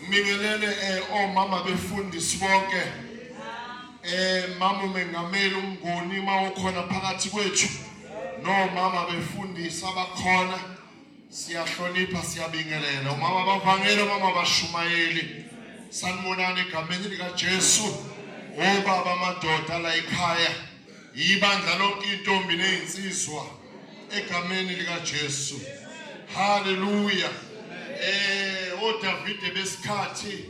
Ngibingelele omama befundisi bonke. Mama umengameli uMnguni mawukhona phakathi kwethu nomama befundisi abakhona siyahlonipha siyabingelela. Omama bavangeli, omama bashumayeli. Sanibonani egameni lika Jesu. Obaba amadoda la ekhaya. Ibandla lonke intombi nezinsizwa egameni lika Jesu. Haleluya. ODavide besikhathi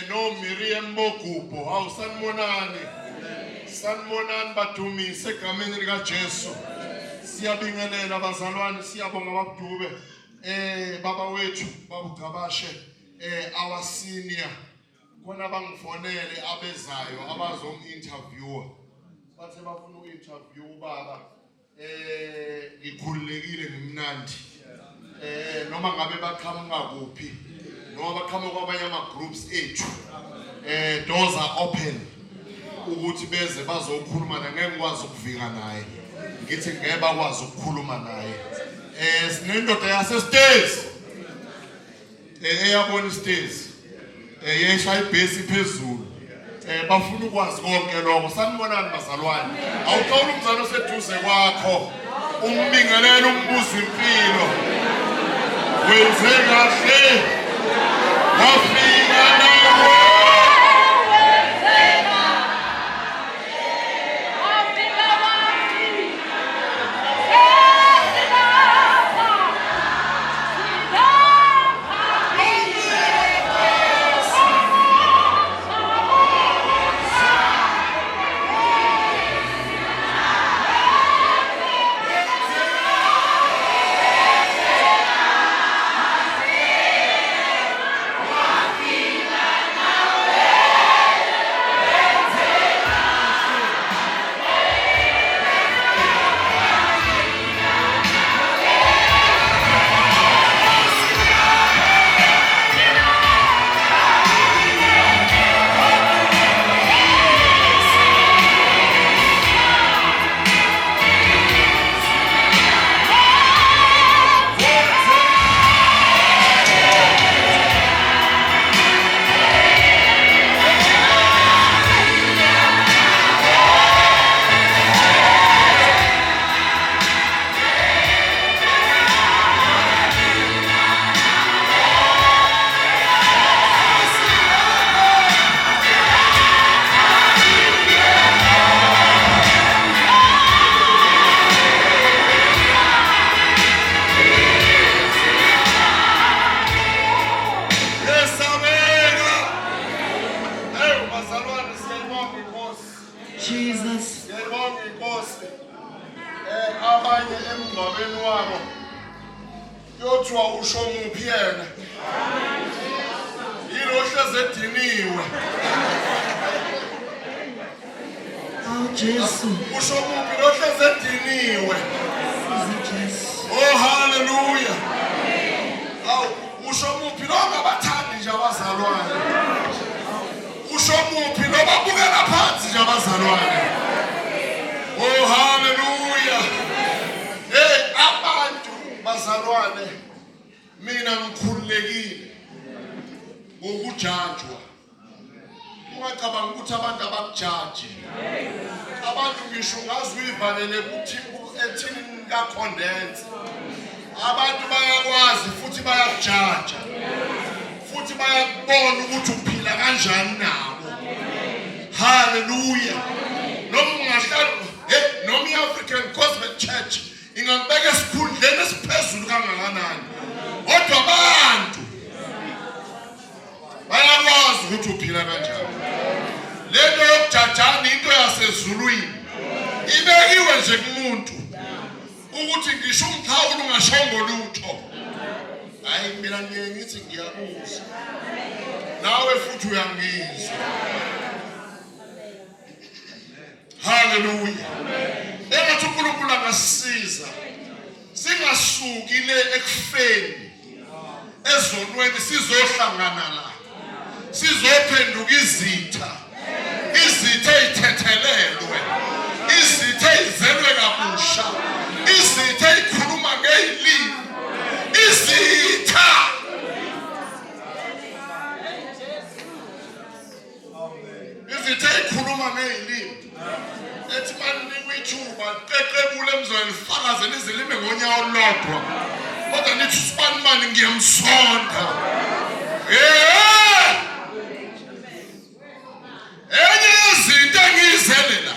no Miriam Bogubho. Hawu sanibonani. Sanibonani badumise egameni lika Jesu. Siyabingelela bazalwane, siyabonga babudube. Baba wethu babugcabashe our senior khona bangifonele abezayo abazom-interviewer bathe bafuna uku-interview ubaba ngikhululekile ngimnandi noma ngabe baqhamuka kuphi noma baqhamuka kwabanye ama-groups ethu doors are open ukuthi beze bazokhuluma naye ngeke ngikwazi ukuvika naye ngithi ngeke bakwazi ukukhuluma naye sinendoda yasestezi eyabona isitezi yehla ibhesi phezulu bafuna ukwazi konke lokho. Sanibonani bazalwane. Awuxola umzali oseduze kwakho umbingelele umbuzo impilo wenze kahle wafika nawe. Yesabeka. Hey bazalwane siyayibonga inkosi. Jesus. Siyayibonga inkosi. Abanye emngcwabeni wabo kuyothiwa usho muphi yena. Yilo hleze ediniwe. Awu Jesu. Usho muphi lo hleze ediniwe. Siza Jesu. Oh hallelujah. Awu usho muphi lo ngabathandi nje abazalwane. Usho muphi lo babukela phansi nje abazalwane. Oh hallelujah. Hey abantu bazalwane mina ngikhululekile ngokujajwa. Ungacabanga ukuthi abantu abakujaji. Abantu ngisho ungaze uyivalele ethini kakhondense. Abantu bayakwazi futhi bayakujaja. Futhi bayakubona ukuthi uphila kanjani nabo. Hallelujah. Noma ungahlala noma i-African Gospel Church ingakubeka esikhundleni esiphezulu kangakanani. Kodwa abantu bayakwazi ukuthi uphila kanjani. Lento yokujajana into yasezulwini ibekiwe nje kumuntu ukuthi ngisho umkhawulo ungashongo lutho. Hayi mina ngiye ngithi ngiyakuzwa nawe futhi uyangizwa. Haleluya. Engathi uNkulunkulu angasisiza singasuki le ekufeni ezonweni sizohlangana la sizophenduka izitha izitha ezithethelelwe izitha ezizelwe kabusha izitha ezikhuluma ngezilimi izitha. Izitha ezikhuluma ngezilimi. Ethi maninikwa ithuba qeqebule emzweni lifakaze nizilime ngonyawo olulodwa. Kodwa nithi usibani mani ngiyamsonda. Eh! Enye yezinto engiyizele la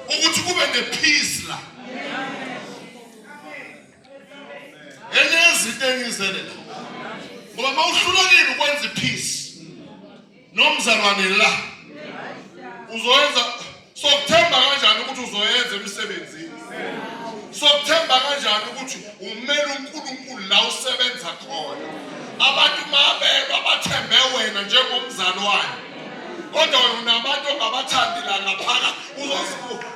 ukuthi kube nepeace la. Enye yezinto engiyizele la. Ngoba mawuhlulekile ukwenza ipeace nomzalwane la uzoyenza sokuthemba kanjani ukuthi uzoyenza emsebenzini sokuthemba kanjani ukuthi umele uNkulunkulu la usebenza khona abantu mabelwa bathembe wena njengomzalwane kodwa wena unabantu ongabathandi la ngaphakathi uzozibuka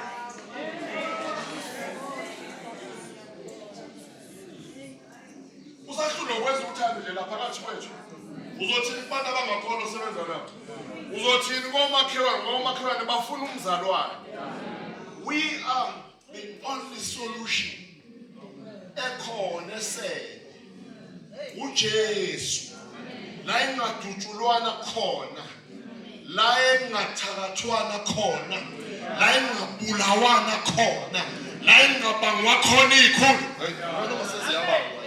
Usahlulwe ukwenza uthando nje la phakathi kwethu. Uzothini kubantu abangakholwa osebenza nabo? Uzothini komakhelwane ngoba omakhelwane bafuna umzalwane. We are the only solution ekhona esele. uJesu la engadutshulwana khona la engathakathwana khona la engabulawana khona la engabangwa khona ikhulu noma seziyabangwa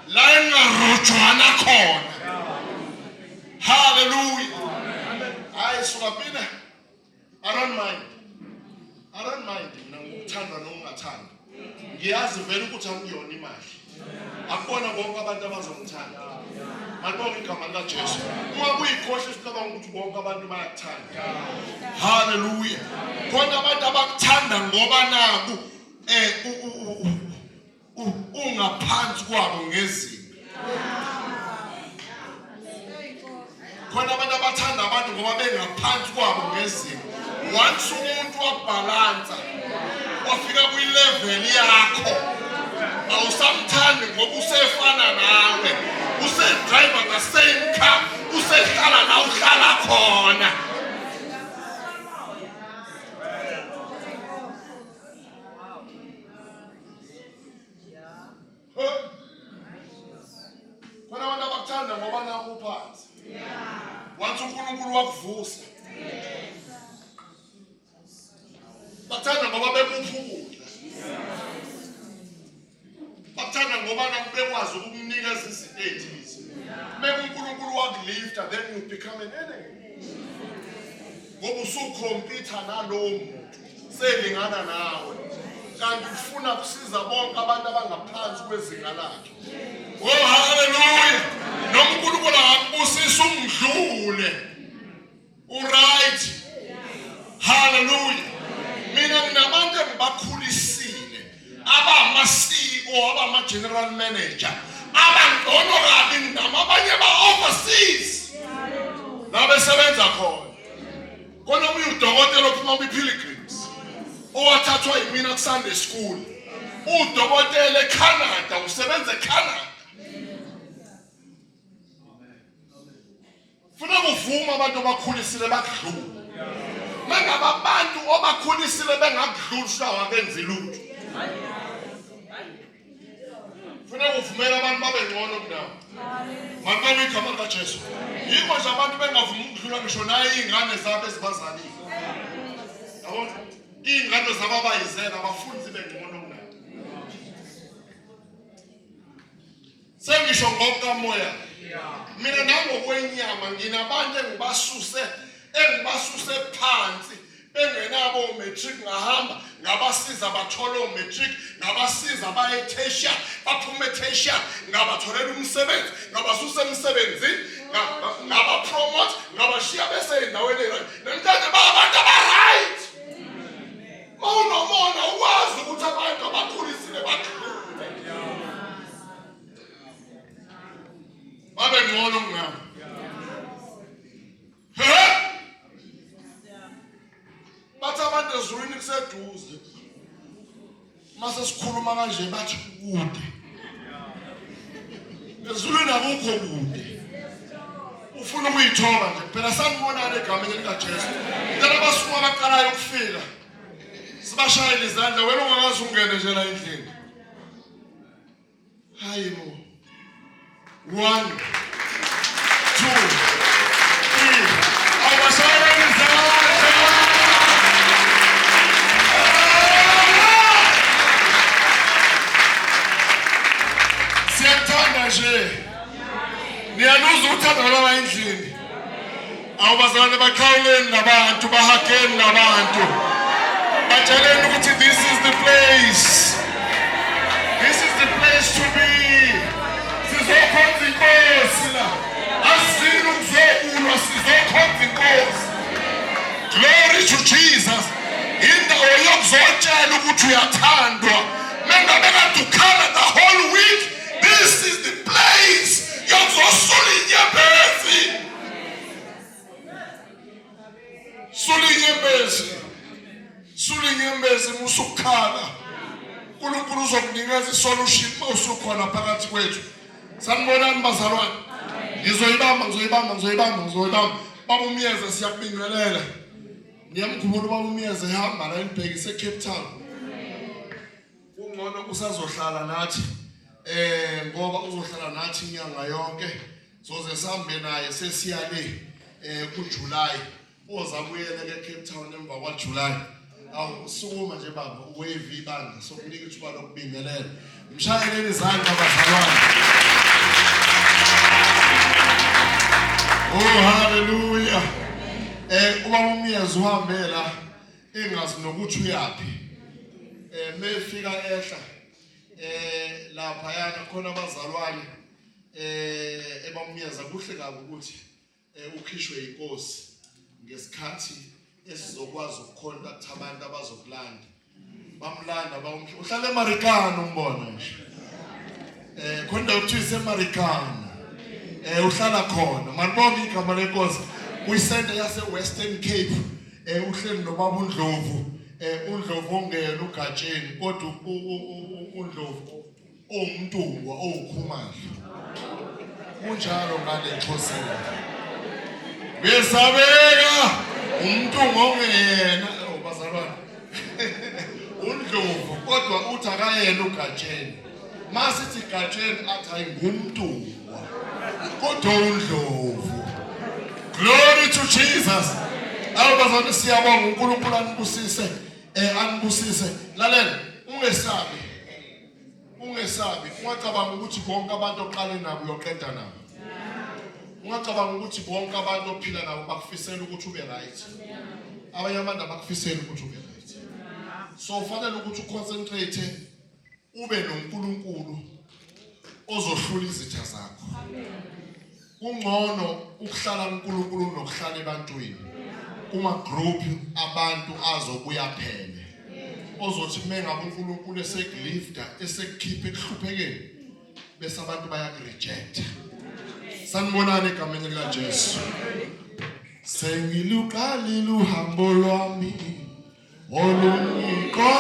la engarojwana khona haleluya hayi suka mina I don't mind. I don't mind mina ngokuthandwa nokungathandwa. Ngiyazi vele ukuthi angiyona imali. Akubona bonke abantu abazongithanda. Malibonge igama likaJesu. Uma kuyikhohle sicabanga ukuthi bonke abantu bayakuthanda. Hallelujah. Khona abantu abakuthanda ngoba naku eh ungaphansi kwabo ngezinga khona abantu abathanda abantu ngoba bengaphansi kwabo ngezinga once umuntu wabhalansa wafika kwi-level yakho awusamthandi ngoba usefana nawe usedrayiva the same car usehlala la uhlala khona Khona abantu abakuthanda ngoba naku uphansi. Once uNkulunkulu wakuvusa. Bakuthanda ngoba bekupha ukudla. Bakuthanda ngoba naku bekwazi ukukunikeza izinto ezithize. Meke uNkulunkulu wakulifta then you become an enemy. Ngoba usukhompitha nalowo muntu selingana nawe kanti ufuna kusiza bonke abantu abangaphansi kwezinga lakhe oh haleluya noma uNkulunkulu akakubusisa umdlule uright haleluya mina nginabantu engibakhulisile abama-CEO abama-general manager abangcono kabi nami abanye ba-overseas la besebenza khona Khona omunye udokotela ophuma kwi-Pilgrims owathathwa yimina ku-Sunday school. Udokotela eCanada, usebenza eCanada. Funa kuvuma abantu obakhulisile bakudlule. Mangabe abantu obakhulisile bengakudluli ushawa akenzi lutho. Funa kuvumela abantu babe ngcono kunawe. Malibongwe igama likaJesu. Yikho nje abantu bengavumi ukudlula ngisho naye iy'ngane zabo ezibazalile. Yabona? Iy'ngane zabo abayizela abafuni zibe ngcono kunabo. Sengisho ngokukamoya. Mina nangokwenyama nginabantu engibasuse engibasuse phansi bengenabo o-matric ngahamba ngabasiza bathola o-matric ngabasiza baye tertiary baphuma e-tertiary ngabatholela umsebenzi ngabasusa emsebenzini ngabapromote ngabashiya beseyindaweni e-right namhlanje babantu aba-right mawunomona ukwazi ukuthi abantu abakhulisile badlule babe ngcono kunabo Bathi abantu ezulwini kuseduze. Mase sikhuluma kanje bathi kude. Ezulwini akukho kude. Ufuna ukuyithoba nje kuphela sanibonana egameni likaJesu. Ngicela abasuka abaqalayo ukufika. Sibashayele izandla wena ungakaze ungene nje la endlini. Hayi bo. One. 2 3. Awubashayeleni izandla. Siyakuthanda nje. Niyaluza uthando lwaba endlini. Awubazalwane baqhawuleni nabantu, bahageni nabantu. Batsheleni ukuthi this is the place. This is the place to be. Sizokhonza inkosi la. Asizile ukuzokulwa, sizokhonza inkosi. Glory to Jesus. Indawo yokuzotshela ukuthi uyathandwa. Mengabe kade ukhala the whole week, this is the place yokuzosula inyembezi. Sula inyembezi. Sula inyembezi musukhala. uNkulunkulu uzokunikeza isolution uma usukhona phakathi kwethu. Sanibonani bazalwane. Ngizoyibamba, ngizoyibamba, ngizoyibamba, ngizoyibamba. Baba uMyeza siyakubingelela. Ngiyamkhumbula ubaba uMyeza ehamba la elibhekise eCape Town. Kungcono usazohlala nathi ngoba uzohlala nathi inyanga yonke. Soze sihambe naye sesiya le kuJuly. Ozabuyele ke Cape Town emva kwaJuly. Awu sukuma nje baba uwave ibandla sokunika ithuba lokubingelela. Mshayeleni izandla bazalwane. Oh hallelujah. Ubaba uMyeza uhambe la engazi nokuthi uyaphi. Mefika ehla lapha yana khona abazalwane ebamyeza kuhle kabi ukuthi ukhishwe inkosi ngesikhathi esizokwazi ukucontact abantu abazokulanda. Bamlanda bawumhla uhlala eMarikana umbona nje. Khona indawo kuthiwa iseMarikana. Uhlala khona. Malibonke igama lenkosi. Kuyisenta yase Western Cape. Uhleli nobaba uNdlovu. uNdlovu ongena uGatsheni kodwa uNdlovu owumntungwa owukhumalo. Kunjalo ngale Xhoseni. Besabeka umntungwa ongeyena oh bazalwane. uNdlovu kodwa uthi akayena uGatsheni. Masithi Gatsheni athi hayi ngumntungwa. Kodwa uNdlovu. Glory to Jesus. Awu bazalwane siyabonga uNkulunkulu anibusise anibusise. Lalela ungesabi. Ungesabi, ungacabanga ukuthi bonke abantu oqale nabo uyoqeda nabo. Ungacabanga ukuthi bonke abantu ophila nabo bakufisela ukuthi ube right. Abanye abantu abakufisela ukuthi ube right. So ufanele ukuthi uconcentrate ube noNkulunkulu ozohlula izitha zakho. Kungcono ukuhlala kuNkulunkulu nokuhlala ebantwini. Kuma group abantu azobuya phele. Ozothi mengabe uNkulunkulu esekulifta esekukhipha ekuhluphekeni bese abantu bayakureject. Sanibonani egameni lika Jesu. Sengiluqalile uhambo lwami olungiqo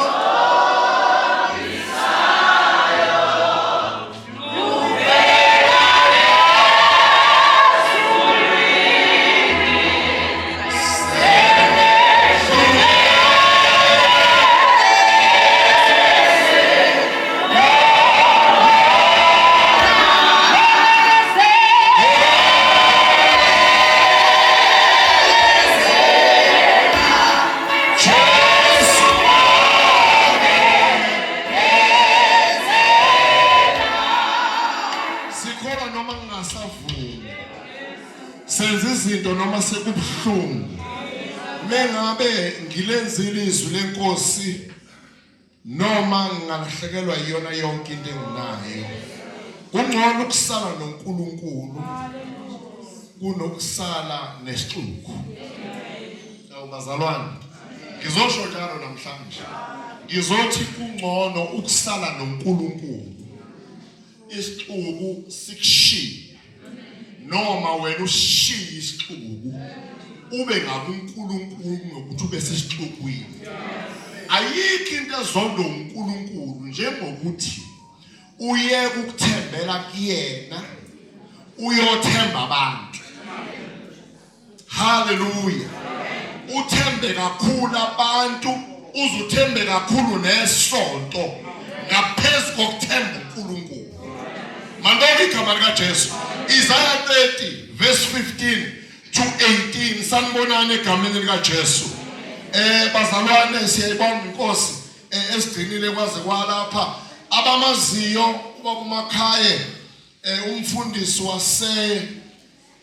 Sikholwa noma ngingasavumi. Senza izinto noma sekubuhlungu. Mengabe ngilenzile izwi lenkosi noma ngingalahlekelwa iyona yonke into enginayo. Kungcono ukusala noNkulunkulu kunokusala nesixuku. Awu bazalwane, ngizosho njalo namhlanje. Ngizothi kungcono ukusala noNkulunkulu. Isixuku sikushiye noma wena ushiye isixuku ube ngakuNkulunkulu ngokuthi ube sesixukwini. Ayikho into ezondwa uNkulunkulu njengokuthi uyeke ukuthembela kuyena uyothemba abantu. Hallelujah. Uthembe kakhulu abantu, uzuthembe kakhulu nesonto ngaphezu kokuthemba uNkulunkulu. Mandonke igama likaJesu. Isaiah 30 verse 15 to 18. Sanibonani egameni lika Jesu. Bazalwane, siyayibonga inkosi esigcinile kwaze kwalapha. Abamaziyo ubaba uMakhaye, umfundisi wase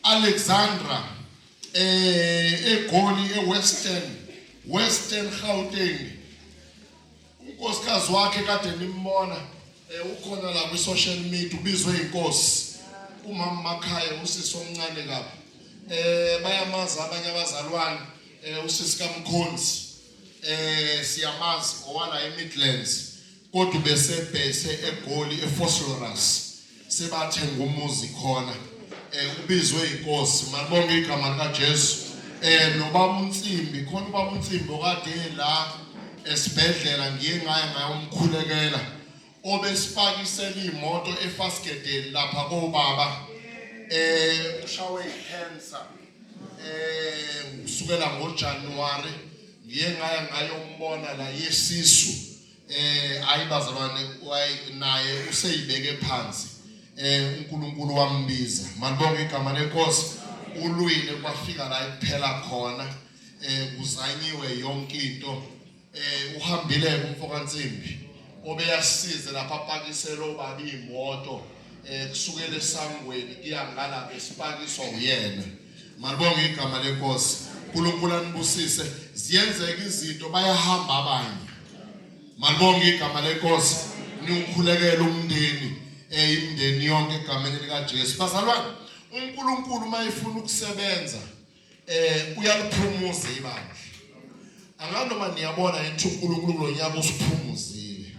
Alexandra, eGoli, eWestern Gauteng. Unkosikazi wakhe kade nimbona, ukhona la kwi social media, ubizwe inkosi umama Makhaya, usisi omncane kabi. Bayamazi abanye abazalwane, usisi kaMkhonzi, siyamazi, owala eMidlands, kodwa bese eGoli, ePhosphorus, sebathenga umuzi khona. Ubizwe inkosi. Malibonge igama lika Jesu. Nobaba uNsimbi khona, ubaba uNsimbi okade la esibhedlela, ngiye ngaye ngayomkhulekela, obesipakisela imoto efasketeni lapha kobaba. Ushawe icancer kusukela ngoJanuary. Ngiye ngaya ngayombona la yesisu. Ayi bazalwane, naye useyibeke phansi, uNkulunkulu wambiza. Malibonge igama lenkosi. Ulwile kwafika la ekuphela khona, kuzanyiwe yonke into. Uhambile umfokaNsimbi obeyasize lapha apakisela obaba imoto, kusukela esangweni kuya ngala, besipakiswa uyena. Malibonge igama lenkosi. uNkulunkulu anibusise. Ziyenzeka izinto, bayahamba abanye. Malibonge igama lenkosi. Niwukhulekela umndeni, imindeni yonke egameni lika Jesu. Bazalwane, uNkulunkulu mayefuna ukusebenza, uyaliphumuza ibandla. Anganoma niyabona ukuthi uNkulunkulu kulonyaka usiphumuzile,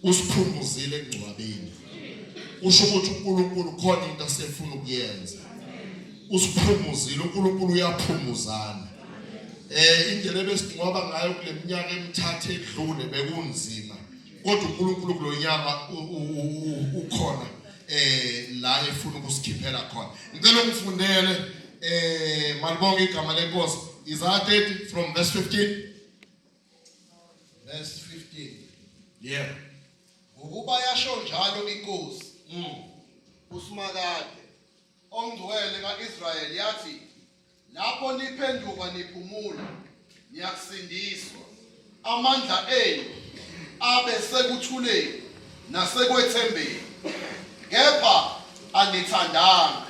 usiphumuzile ekungcwabeni. Usho ukuthi uNkulunkulu khona into asefuna ukuyenza. Usiphumuzile uNkulunkulu, uyaphumuzana. Indlela ebesingcwaba ngayo kule minyaka emithathu edlule bekunzima, kodwa uNkulunkulu kulonyaka ukhona la efuna ukusikhiphela khona. Ngicela ungifundele, malibonge igama lenkosi, Isaiah 30 from verse 15. Verse 15. Yeah. Ngokuba yasho njalo inkosi uSimakade, ongcwele kaIsrayeli, yathi: lapho niphenduka niphumula, niyakusindiswa, amandla enu abe sekuthuleni nasekwethembeni, kepha anithandanga.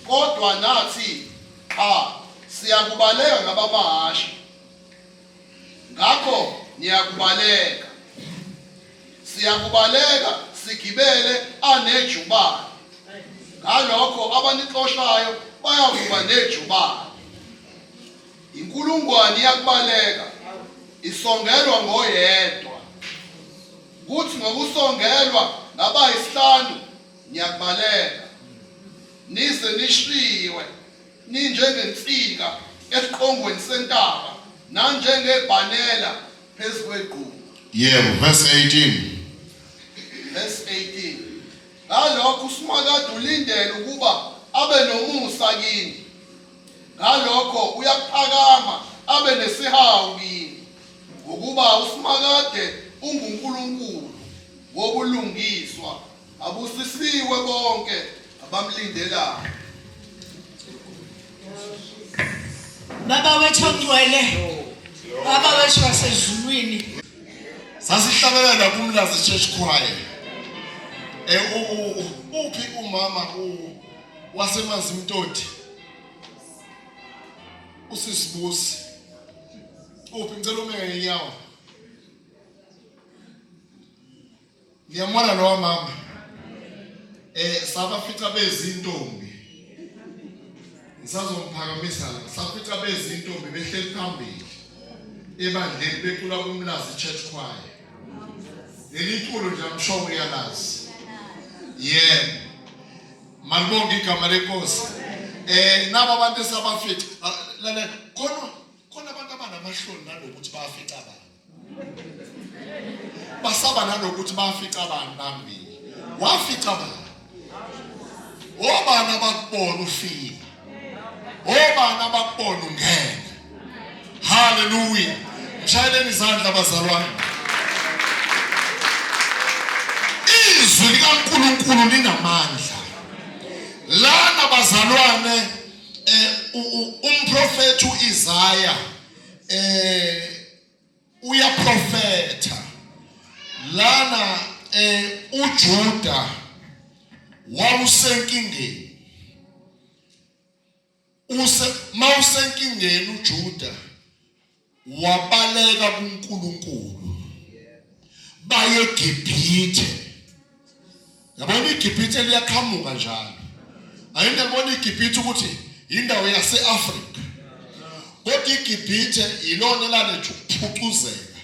Kodwa nathi: cha, siyakubaleka ngabamahhashi. Ngakho niyakubaleka. Siyakubaleka sigibele anejubane. Ngalokho abanixoshayo bayakuba nejubane. Inkulungwane iyakubaleka isongelwa ngoyedwa, kuthi ngokusongelwa ngabayisihlanu niyakubaleka, nize nishiwe ninjengensika esiqongweni sentaba nanjengebhanela phezu kwegquma. Yebo, verse 18. Verse 18. Ngalokho uSimakade ulindele ukuba abe nomusa kini, ngalokho uyakuphakama abe nesihawu kini, ngokuba uSimakade unguNkulunkulu wobulungiswa, abusisiwe bonke abamlindelayo. Baba wethu ongcwele, Baba wethu wasezulwini. Sasihlabelela kuMlazi Church Choir. Uphi umama waseMazimtoti? Usisibusi. Uphi? Ngicela ume ngenyawo. Niyamona lo mama. Sabafica bezintombi. Ngisazomphakamisa la. Safica bezintombi behleli phambili ebandleni becula kuMlazi Church Choir. Leli culo nje I'm sure uyalazi. Yebo. Malibonge igama lenkosi. Naba abantu esabafica, lale khona khona abantu abanamahloni nalokuthi bayafica abantu. Basaba nalokuthi bafica abantu bambili. Wafica abantu. Obani abakubona ufika? Obani abakubona ungena? Hallelujah. Mshayeleni izandla, bazalwane. Izwi likaNkulunkulu linamandla. Umprofethi uIsaya uyaprofetha lana, uJuda wawusenkingeni, use mawusenkingeni uJuda wabaleka kuNkulunkulu baye eGibhithe. Yabona, iGibhithe liyaqhamuka njalo. Ayinde libona iGibhithe ukuthi indawo yase-Afrika, kodwa iGibhithe yilona elaletha ukuphucuzeka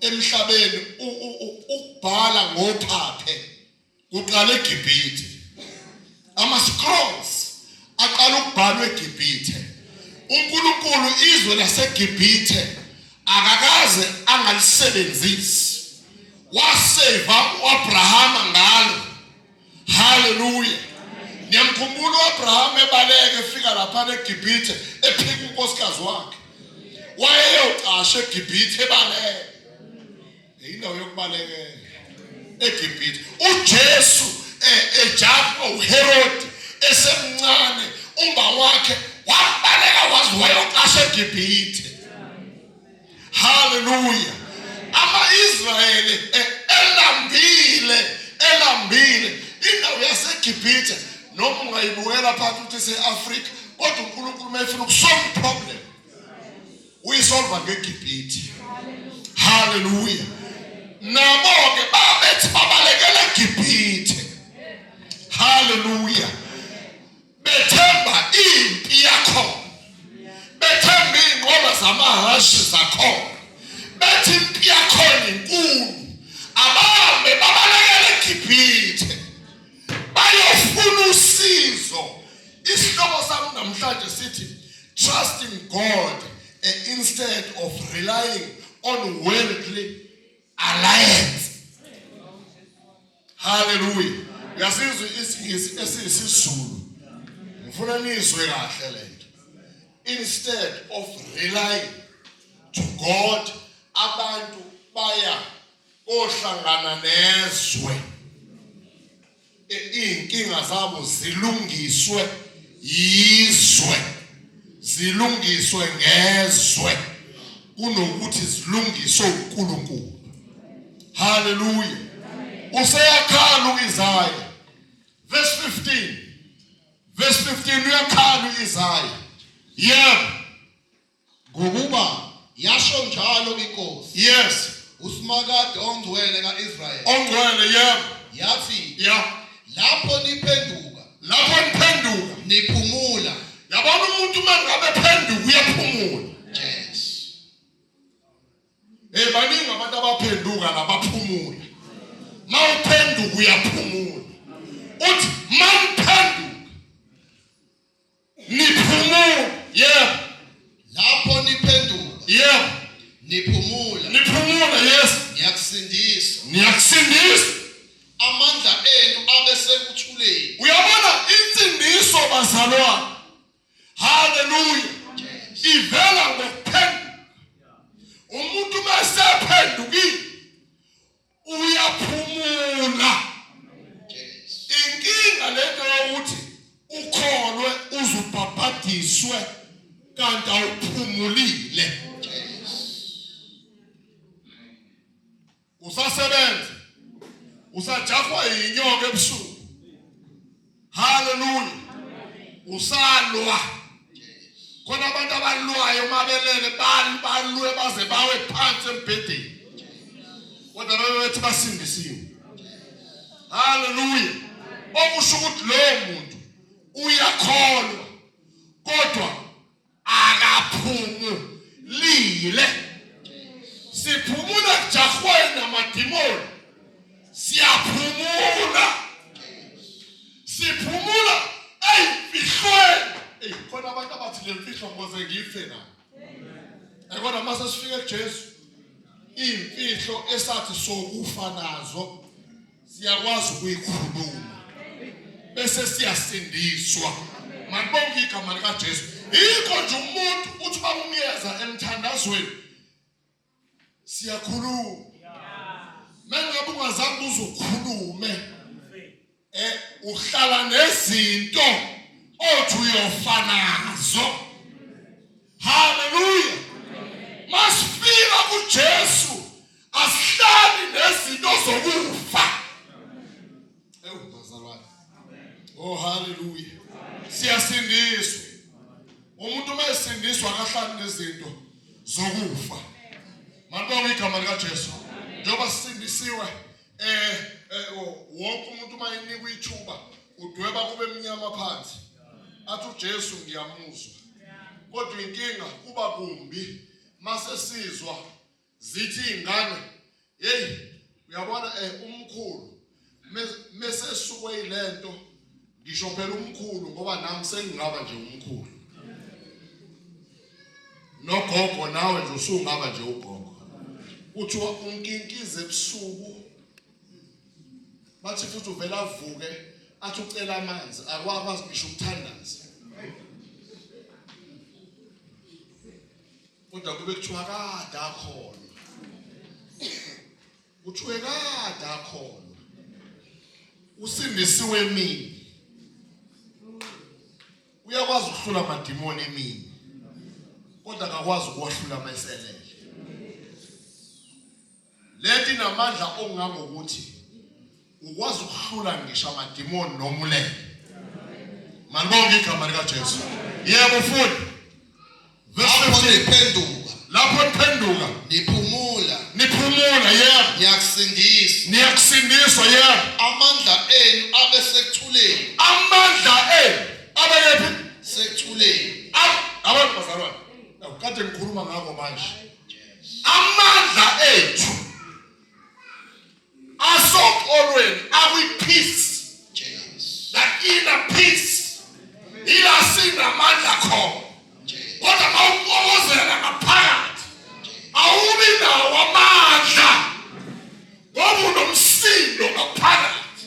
emhlabeni. Ukubhala ngophaphe kuqala eGibhithe, ama-scrolls aqala ukubhalwa eGibhithe. UNkulunkulu izwe laseGibhithe akakaze angalisebenzisi, waseva uAbrahama ngalo. Haleluya! Niyamkhumbula uAbraham ebaleka efika lapha eGibhithe, ephika unkosikazi wakhe, wayeyocasha eGibhithe, ebaleka, indawo yokubalekela eGibhithe. UJesu ejahwa uHerod esemncane, umba wakhe wabaleka waze wayocasha eGibhithe. Haleluya! Ama-Israyeli elambile, elambile, indawo yaseGibhithe noma ungayibukela phansi ukuthi ise-Afrika, kodwa uNkulunkulu uma efuna ukusolve problem uyisolva ngeGibhithe. Haleluya! Nabo-ke babethi babalekela eGibhithe. Haleluya! Bethemba impi yakhona, bethemba iy'nqola zamahashi zakhona, bethi impi yakhona inkulu, abahambe babalekele eGibhithe bayofuna usizo. Isihloko sami namhlanje sithi trusting God instead of relying on worldly alliance. Haleluya! Uyasizwa isiNgisi esiyisiZulu? Ngifuna nizwe kahle lento. Instead of relying to God, abantu baya kohlangana nezwe, iy'nkinga zabo zilungiswe yizwe, zilungiswe ngezwe, kunokuthi zilungiswe uNkulunkulu. Haleluya! Useyakhala uIsaya, verse 15, verse 15, uyakhala uIsaya, yebo. Ngokuba yasho njalo inkosi. USimakade ongcwele kaIsrayeli. Ongcwele, yebo. Yathi, lapho niphenduka, Lapho niphenduka, niphumula. Yabona, umuntu uma ngabe phenduka uyaphumula. Hey, baningi abantu abaphenduka nabaphumula. Mawuphenduka uyaphumula. Uthi maniphenduka niphumula, yebo. Lapho niphenduka, niphumula, Niphumula, yes. Ngiyakusindisa. Niyakusindisa. Amandla enu abe sekuthuleni. Uyabona insindiso, bazalwane, haleluya, ivela ngokuphenduka. Umuntu mesephendukile uyaphumula. Inkinga lento yokuthi ukholwe uzubhabhadiswe kanti awuphumulile, usasebenza, usajahwa yinyoka ebusuku. Haleluya! Usalwa khona abantu abalwayo mabelele, balwe baze bawe phansi embhedeni, kodwa babe bethi basindisiwe. Haleluya! Okusho ukuthi lowo muntu uyakholwa kodwa akaphumulile. Siphumula kujahweni namadimoni, siyaphumula, siphumula eyimfihlweni. Eyi, khona abantu abathi le mfihlo ngoze ngife nayo. Ayikona, mase sifike kuJesu, iy'mfihlo esathi sokufa nazo siyakwazi ukuyikhuluma bese siyasindiswa. Malibonke igama likaJesu. Yikho nje umuntu uthi bamumyeza emthandazweni, siyakhuluma. Mengabe ungazange uzukhulume, uhlala nezinto othi uyofa nazo. Haleluya. Masifika kuJesu asihlali nezinto zokufa. Ewu bazalwane. Oh haleluya. Siyasindiswa. Umuntu uma esindiswa akahlali nezinto zokufa. Malibonge igama likaJesu. Njengoba sisindisiwe eh, eh wonke umuntu uma enikwa ithuba udweba kube mnyama phansi. Athi uJesu ngiyamuzwa. Kodwa inkinga kuba kumbi mase sizwa zithi izingane hey uyabona eh umkhulu mese sukwe ilento ngisho phela umkhulu ngoba nami sengingaba nje umkhulu nogogo nawe nje usungaba nje ugogo kuthiwa unkinkize ebusuku bathi futhi uvela avuke athi ucela amanzi akwakwazi ngisho ukuthandaza kodwa kube kuthiwa kade akholwa kuthiwe kade akholwa usindisiwe emini uyakwazi ukuhlula amadimoni emini kodwa akakwazi ukuwahlula mayiselele lento inamandla okungangokuthi ukwazi ukuhlula ngisho amadimoni nomulele malibonge igama likaJesu yebo futhi Verse Lapho 15 niphenduka, lapho niphenduka niphumula, niphumula yebo niyakusindiswa. niyakusindiswa yebo Amandla enu abe sekuthuleni, amandla enu abekephi sekuthuleni. Abantu bazalwane kade ngikhuluma ngakho manje amandla ethu asoxolweni akwi-peace Yes. that inner peace ila sinamandla khona Yes. kodwa mawuxokozela ngaphakathi awubi nawo amandla ngoba unomsindo ngaphakathi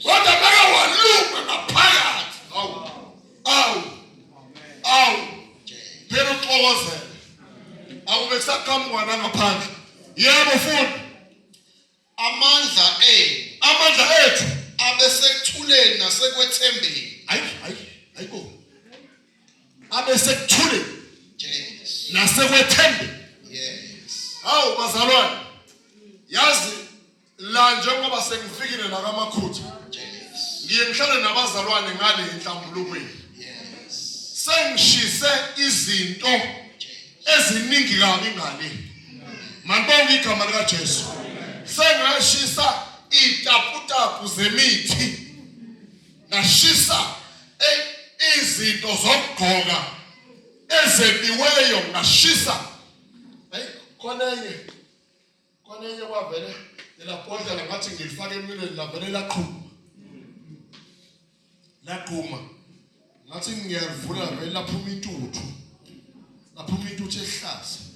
kodwa beke walunga ngaphakathi awu awu awu phela uxokozela akube kusaqhamuka nangaphandle yebo fundi Amandla enu amandla ethu abe sekuthuleni nasekwethembeni. hayi hayi hayibo abe sekuthuleni Yes. nasekwethembeni Yes. hawu bazalwane yazi la njengoba sengifikile la kaMakhutha Yes. ngiye ngihlale nabazalwane ngale enhlambulukweni Yes. sengishise izinto eziningi kabi ngale malibonge igama likaJesu sengashisa itaputapu zemithi ngashisa izinto zokugqoka ezebiweyo ngashisa hey khona enye khona enye kwavele lelabhodlela ngathi ngilifake emlilweni lavele laqhuma laqhuma ngathi ngiyalivula vele laphuma intuthu laphuma intuthu ehlaza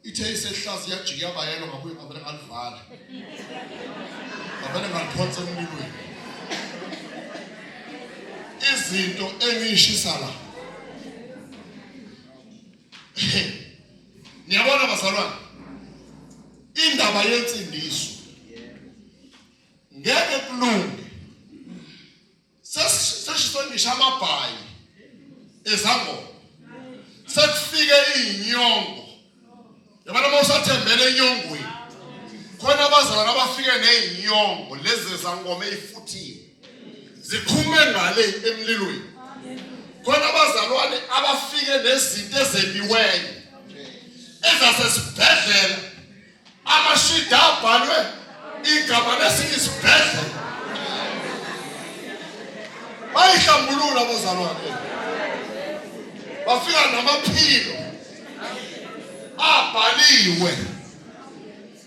ithe isehlaza yajika yabayelo ngabuye ngavele ngalivala ngavele ngaliphonsa emlilweni izinto engiyishisa la niyabona bazalwane indaba yensindiso ngeke kulunge sesisho ngisho amabhayi ezangoma sekufike izinyongo yabona uma usathembele enyongweni khona abazalwane abafike nezinyongo lezi zangoma ezifuthiwe zikhume ngale emlilweni khona abazalwane abafike nezinto ezebiweyo ezasesibhedlela amashida abhalwe igama lesinye isibhedlela bayihlambulula abazalwane bafika namaphilo abhaliwe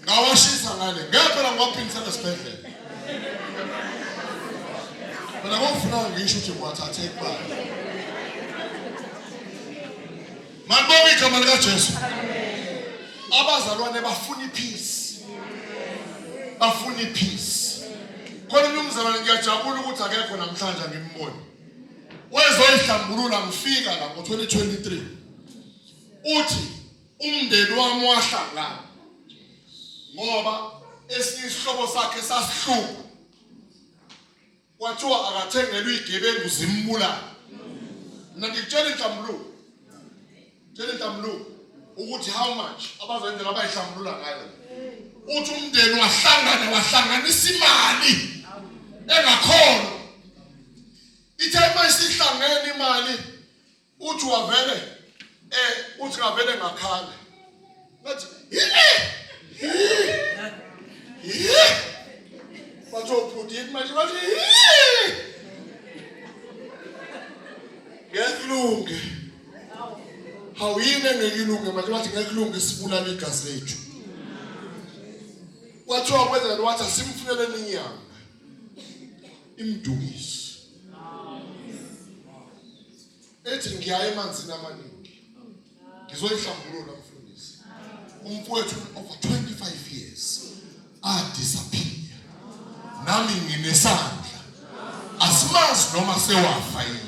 ngawashisa ngale ngeke phela ngiwaphindisele esibhedlela phela kokufuna ngisho ukuthi ngiwathathe kubani malibonge igama likaJesu abazalwane bafuna ipeace bafuna ipeace khona umzalwane ngiyajabula ukuthi akekho namhlanje angimboni wezoyihlambulula ngifika la ngo-2023 uthi umndeni wami wahlangana ngoba esinye isihlobo sakhe sasihluka kwathiwa akathengelwe igebengu zimbulala Mina ngikutshela inhlambuluko. Tshela inhlambuluko ukuthi how much abazoyenzela abayihlambulula ngayo. Uthi umndeni wahlangana wahlanganisa imali engakhona. Ithe uma isihlangene imali uthi wavele uthi ngavele ngakhala. Ngathi hi bathi obhuti yini manje bathi ngeke kulunge. Hawu yini engeke ilunge manje bathi ngeke kulunge sibulala igazi lethu. Kwathiwa kwenzeka wathi asimfuneleni inyanga. Imdukise. Ethi ngiyaya emanzini amaningi. Ngizoyihlambulula mfundisi. Umfowethu over 25 years a disappear. Nami nginesandla. Asimazi noma sewafa yini.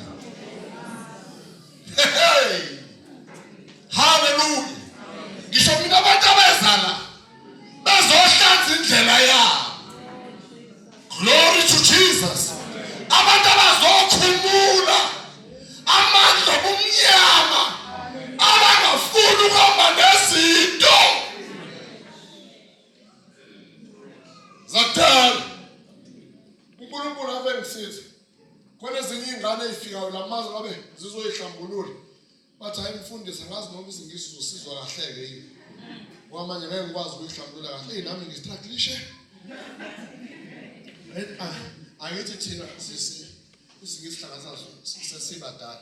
Hey! Hallelujah. Ngisho mina abantu abeza la bezohlanza indlela yabo. Glory to Jesus. Abantu abazokhumula amandla obumnyama abangafuni ukuhamba nezinto zakudala. uNkulunkulu ave ngisiza. Khona ezinye iy'ngane ey'fikayo la mazwe ngabe zizoyihlambulula. Bathi hayi mfundisi angazi noma isingisi uzosizwa kahle-ke yini. Ngoba manje ngeke ngikwazi ukuyihlambulula kahle. Eyi nami ngistruglishe. Angithi thina sisi isingisi hlanganisa sesibadala.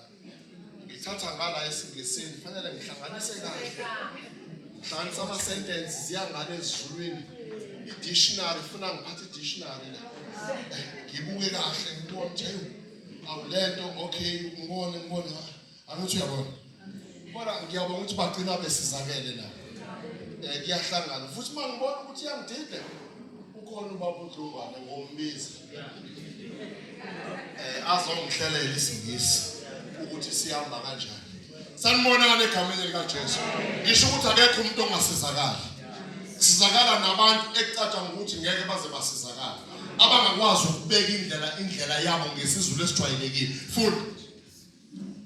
Ngithatha ngala esingisini fanele ngihlanganise kahle. Ngihlanganisa ama-sentence ziya ngale esiZulwini. I-dictionary funa ngiphathe i-dictionary la. Ngibuke kahle ngibone ukuthi hayi awulento okay ngibone ngibone angithi uyabona. Kodwa ngiyabonga ukuthi bagcina besizakele la. Kuyahlangana futhi uma ngibona ukuthi iyangidida ukhona ubaba uDlungwane ngombiza. Azongihlelela isingisi ukuthi sihamba kanjani. Sanibonani egameni likaJesu. Ngisho ukuthi akekho umuntu ongasizakali. Sizakala nabantu ekucatshangwa ukuthi ngeke baze basizakale. Abangakwazi ukubeka indlela yabo ngesiZulu esijwayelekile. Funda.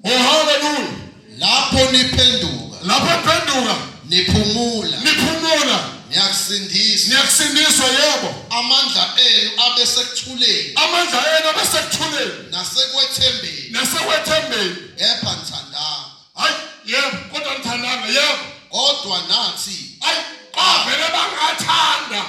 Oh hallelujah. Lapho niphenduka. Lapho niphenduka. Niphumula. Niphumula. Niyakusindiswa. Niyakusindiswa yebo. Amandla enu abe sekuthuleni. Amandla enu abe sekuthuleni. Nasekwethembeni. Nasekwethembeni. Kepha nithandanga. Hayi yebo kodwa nithandanga yebo. Kodwa nathi hayi bavele bangathanda.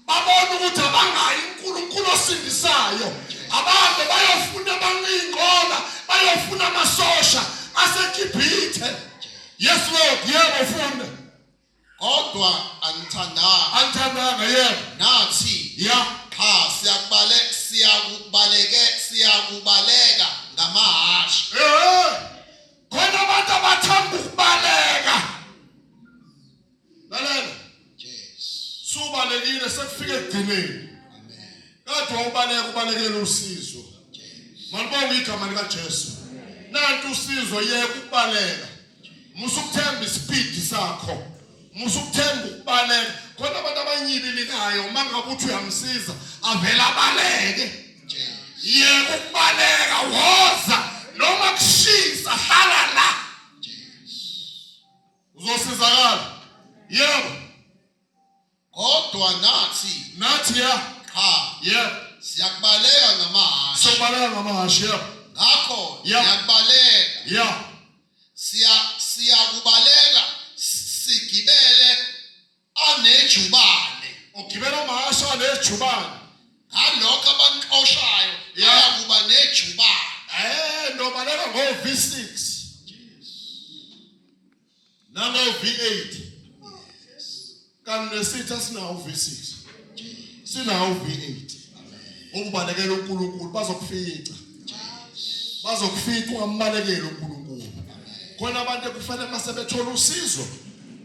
Babona ukuthi abangayi uNkulunkulu osindisayo. Abantu bayofuna abanqinqola, bayofuna amasosha aseGibhithe. Yes Lord, yebo funda. Kodwa anithandanga. Anithandanga yebo. Nathi ya qha siyakubaleka ngamahhashi. Khona abantu abathanda ukubaleka. Lalela. Yes. Subalekile sekufike ekugcineni. Amen. Kade wawubaleka ubalekela usizo. Yes. Malibonge igama likaJesu. Nantu usizo yeka ukubaleka. Musa ukuthemba ispeed sakho. Musa ukuthemba ukubaleka. Khona abantu abanyibilikayo uma ngabe uthi uyamsiza avela abaleke. Yes. Yeka ukubaleka woza noma kushisa hlala la. Yes. Uzosizakala. Yebo. Kodwa nathi nathi ya qha yebo siyakubaleka ngamahhashi. Siyakubaleka ngamahhashi yebo. Ngakho Yeah. siyakubaleka. Yeah. Siyakubaleka sigibele anejubane. Ugibela amahhashi anejubane. Ngalokho abanixoshayo Yeah. bayakuba nejubane. Nobaleka ngo V6. Nango V8. Kanti nesitha sinawo V6. Sinawo V8. Ukubalekela uNkulunkulu bazokufica. Bazokufica ungambalekeli uNkulunkulu. Khona abantu ekufanele mase bethola usizo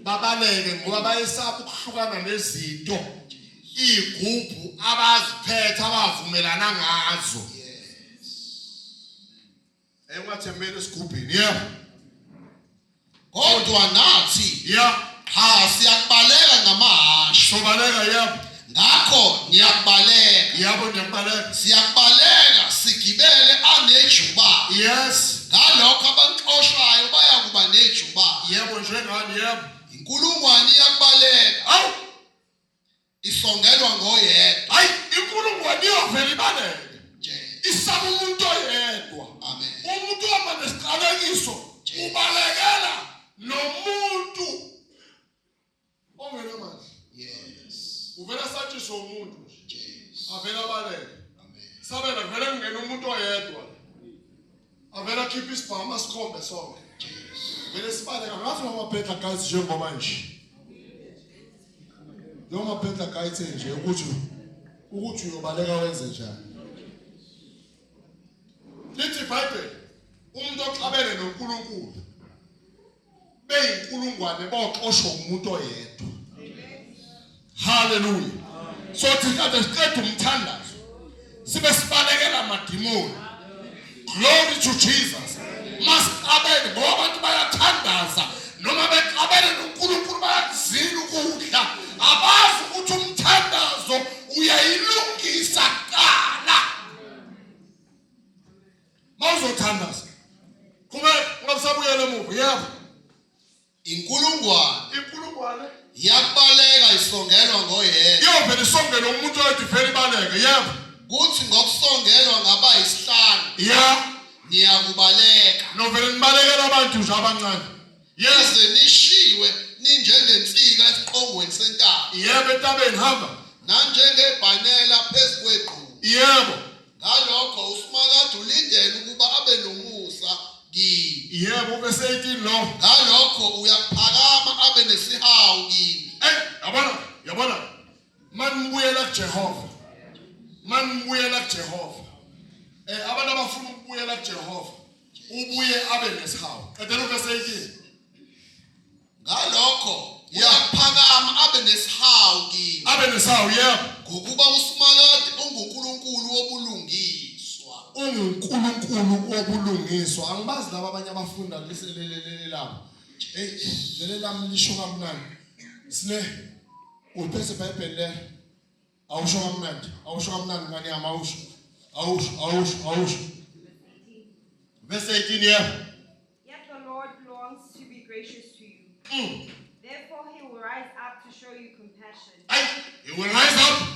babaleke ngoba bayesaba ukuhlukana nezinto igubhu abaziphethe abavumelana ngazo. Ungathembeli esigubhini yebo. Kodwa nathi ya qha siyakubaleka ngamahhashi. Sobaleka yebo. Ngakho niyakubaleka. Yebo niyakubaleka. Siyakubaleka sigibele anejubane. Yes. Ngalokho abanixoshayo bayakuba nejubane. Yebo, njengani, yebo. Inkulungwane iyakubaleka. Awu, isongelwa ngoyedwa. Hayi, inkulungwane iyovela ibaleke. Nje. Isaba umuntu oyedwa. Amen. Umuntu ohamba nesiqalekiso ubalekela nomuntu ongenamandla. Yes. Uvela satshiswe umuntu nje. Yes. Avela abaleke. Amen. Sabela kuvele kungena umuntu oyedwa. Avela akhiphe isibhamu asikhombe sonke. Yes. Vele sibaleka ngazi noma Peter guys njengoba nje. Njengoba Peter guys nje ukuthi uyobaleka wenze njani. Lithi iBhayibheli umuntu oxabene noNkulunkulu beyinkulungwane boxoshwa umuntu oyedwa. Hallelujah. So thina kade siqeda umthandazo sibe sibalekela amadimoni. Glory to Jesus. Masixabene ngoba abantu bayathandaza noma bexabene noNkulunkulu bayakuzila ukudla. Abazi ukuthi umthandazo uyayilungisa kuqala. Mawuzothandaza kube ungabusabuyela emuva. Yebo. Inkulungwane Inkulungwane iyakubaleka isongelwa ngoyedwa. iyovela isongele umuntu oyedwa ivele ibaleke. Yebo. Kuthi ngokusongelwa ngabayisihlanu Ya. niyakubaleka. Novele nibalekela abantu nje abancane. Yes. Nize nishiwe ninjengensika esiqongweni sentaba. Yebo, entabeni hamba. Nanjengebhanela phezu kwegquma. Yebo. Ngalokho uSimakade ulindele ukuba abe nomusa kini. Yebo, verse 18 lo. Ngalokho uyaphakama abe nesihawu kini. Hey, yabona, yabona. Manibuyela kuJehova. Manibuyela kuJehova. Abantu abafuna ukubuyela kuJehova, ubuye abe nesihawu. Qedela verse 18. Ngalokho uyaphakama abe nesihawu kini. Abe nesihawu, yebo. Ngokuba uSimakade unguNkulunkulu wobulungiswa. UnguNkulunkulu wobulungiswa. Angibazi laba abanye abafunda lelabo. Hey, lele lami lisho kamnandi. Sine uphethe iBhayibheli le. Awusho kamnandi. Awusho kamnandi ngani yami awusho. Awusho, awusho, awusho. Verse 18 yeah. Yet the Lord longs to be gracious to you. Therefore he will rise up to show you compassion. Ay, he will rise up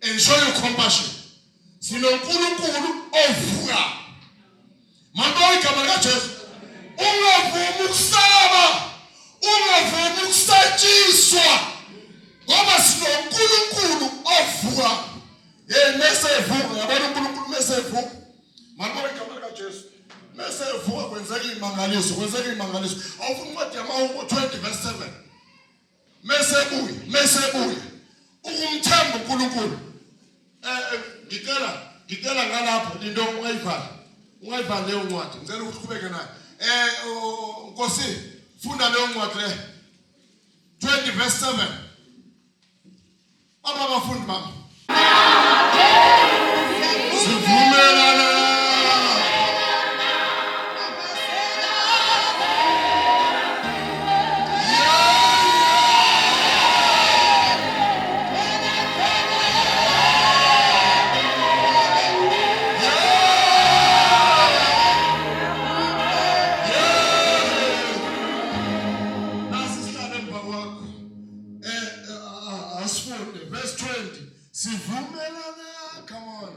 and show you compassion. SinoNkulunkulu ovuka. Manje igama likaJesu. Ungavumi ukusaba. Ungavumi ukusatshiswa. Ngoba sinoNkulunkulu ovuka. Hey, mese evuka, yabona uNkulunkulu mese evuka. Manje igama likaJesu. Mese evuka kwenzeka imangaliso, kwenzeka imangaliso. Awufuna incwadi yamaHubo 20 verse 7. Mese ebuya, mese ebuya. Ukumthemba uNkulunkulu. Ngicela ngalapho into ungayivali. Ungayivali leyo ncwadi. Ngicela uqhubeke nayo. Nkosi, funda leyo ncwadi le. 20 verse 7. Baba abafundi bami. Sivumelana. Verse 20. Sivumelana, come on.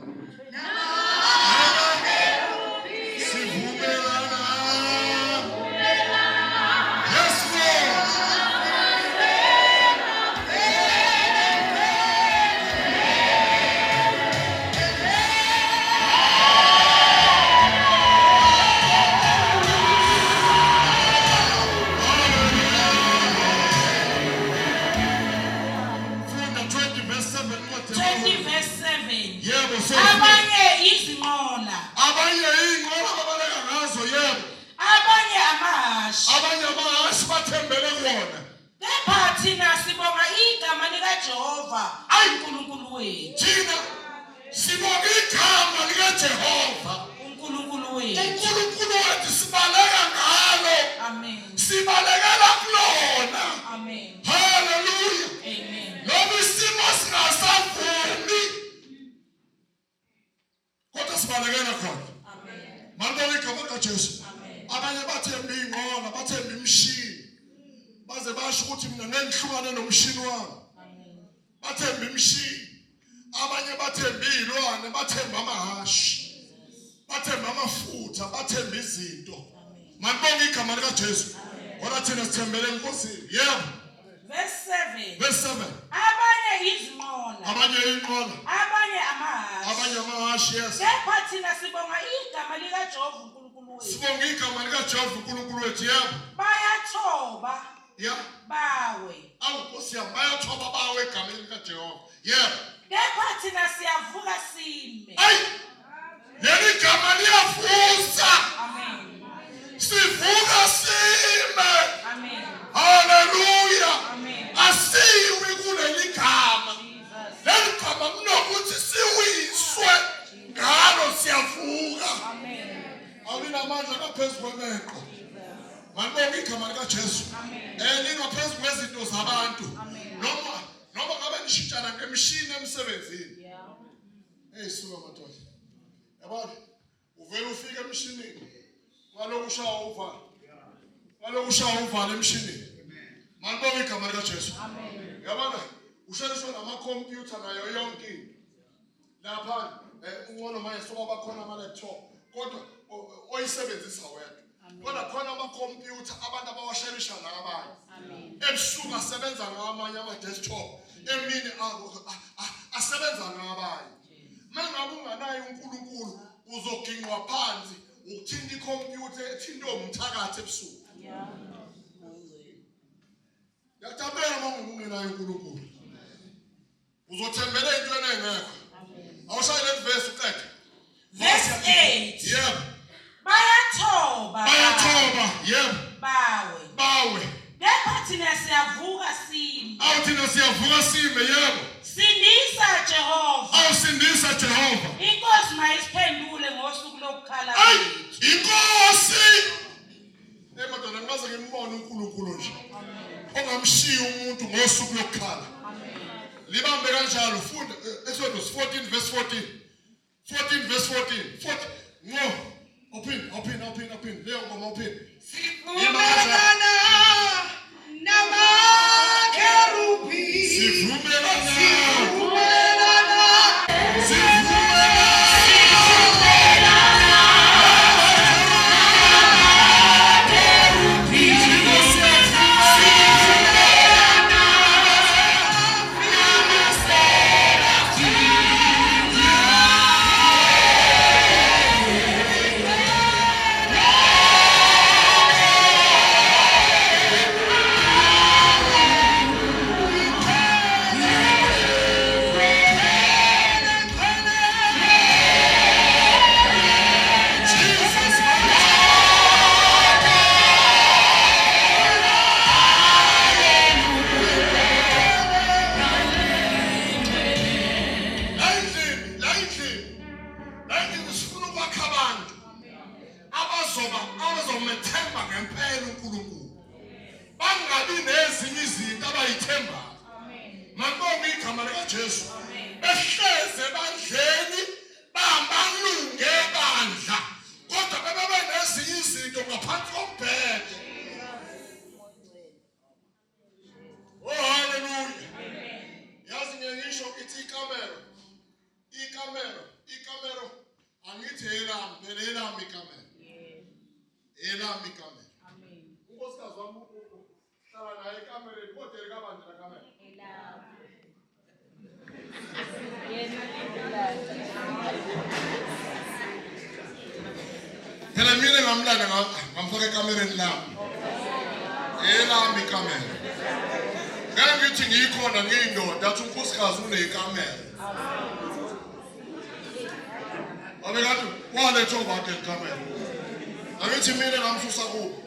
Sivumelana. Yes, Lord. Funda 20 verse 7. 20 verse 7. Yebo, so Abanye izinqola, abanye iy'nqola ababaleka ngazo, yebo. Abanye amahhashi. Abanye amahhashi bathembele kuwona. Kepha thina sibonga igama likaJehova, Ayi. uNkulunkulu wethu. Thina sibonga igama likaJehova. uNkulunkulu wethu. uNkulunkulu wethu sibaleka ngalo. Amen. Sibalekela kulona. Amen. Hallelujah. Amen. Noma isimo singasavumi, kodwa sibalekela khona. Amen. Malibonga igama likaJehova. likaJesu. Abanye bathemba iy'nqola, bathemba imishini, baze basho ukuthi mina ngeke ngihlukane nomshini wami. Bathemba imishini. Abanye bathemba iy'lwane, bathemba amahhashi, bathemba amafutha, bathemba izinto. Malibonge igama likaJesu. Kodwa thina sithembele eNkosini. Yebo. Verse 7. Verse 7. Abanye izinqola. Abanye inqola. Abanye amahhashi. Abanye amahhashi, yes. Kepha thina sibonga igama likaJehova uNkulunkulu wethu. Sibonga igama likaJehova uNkulunkulu wethu, yebo. Bayathoba. Yeah. Bawe. Awu Nkosi yami, bayathoba bawe egameni likaJehova. Yebo. Kepha thina siyavuka sime. Ayi! Leli gama liyavusa. Amen. Sivuka sime. Amen. Haleluya. Amen. Asiwi kuleli gama. Jesus. Leli gama kunokuthi siwiswe ngalo siyavuka. Amen. Awulinamandla ngaphezu kwemeqo. Malibonge igama likaJesu. Lingaphezu kwezinto zabantu. Noma ngabe nishintshana ngemishini emsebenzini. Yeah. Hey suka madoda. Yabona uvela ufika emshinini. Ngalokhu ushaya uvala. Ngalokhu ushaya uvala emshinini. Malibonge igama likaJesu. Amen. Yabona usheliswa namakhompyutha nayo yonke into. Lapha ungcono manje soba bakhona ama-laptop kodwa oyisebenzisa wedwa. Kodwa khona amakhompyutha abantu abawashelisha nabanye. Amen. Ebusuku asebenza ngamanye ama-desktop, emini asebenza ngabanye. Mangabe unganaye uNkulunkulu uzoginqwa phansi ukuthinta ikhompyutha ethintwe umthakathi ebusuku. Yeah. Yakutabela uma ungenaye uNkulunkulu. Uzothembela entweni engekho. Awushaye leli verse uqede. Verse 8. Yebo. Bayathoba. Bayathoba, yebo. Bawe. Bawe. Kepha thina siyavuka sime. Awu thina siyavuka sime, yebo. Sindisa Jehova. Awu sindisa Jehova. Inkosi mayisiphendule ngosuku lokukhala Ayi, kwethu. inkosi. Hey madoda, ngingaze ngimbone uNkulunkulu nje. Ongamshiya umuntu ngosuku lokukhala. Libambe kanjalo, funda Exodus 14 verse 14. 14 verse 14. 14. No. Open, open, open, open. Leyo ngoma open. Sivumelana namakherubi. Sivumelana. Sivumelana. Sivumelana. Jesus. La endlini, la endlini. La endlini sifuna ukwakha abantu abazoba abazomethemba ngempela uNkulunkulu. Bangabi nezinye izinto abayithembayo. Malibonge igama likaJesu. Behleze ebandleni bamalunge ebandla kodwa bebe nezinye izinto ngaphansi kombhede. Oh hallelujah. Yazi ngiye ngisho ithi ikamero. Ikamero, ikamero angithi elami, phela elami ikamero. Elami ikamero. Amen. Unkosikazi wami uhlala naye ekamereni kodwa elikabani la kamero. Phela mina ngamlanda ngamfaka ekamereni lami. Elami ikamero. Ngeke ngithi ngikhona ngiyindoda athi unkosikazi unekamero. Abe kathi waletha obakhe ikamero. Angithi mina ngamsusa kubo.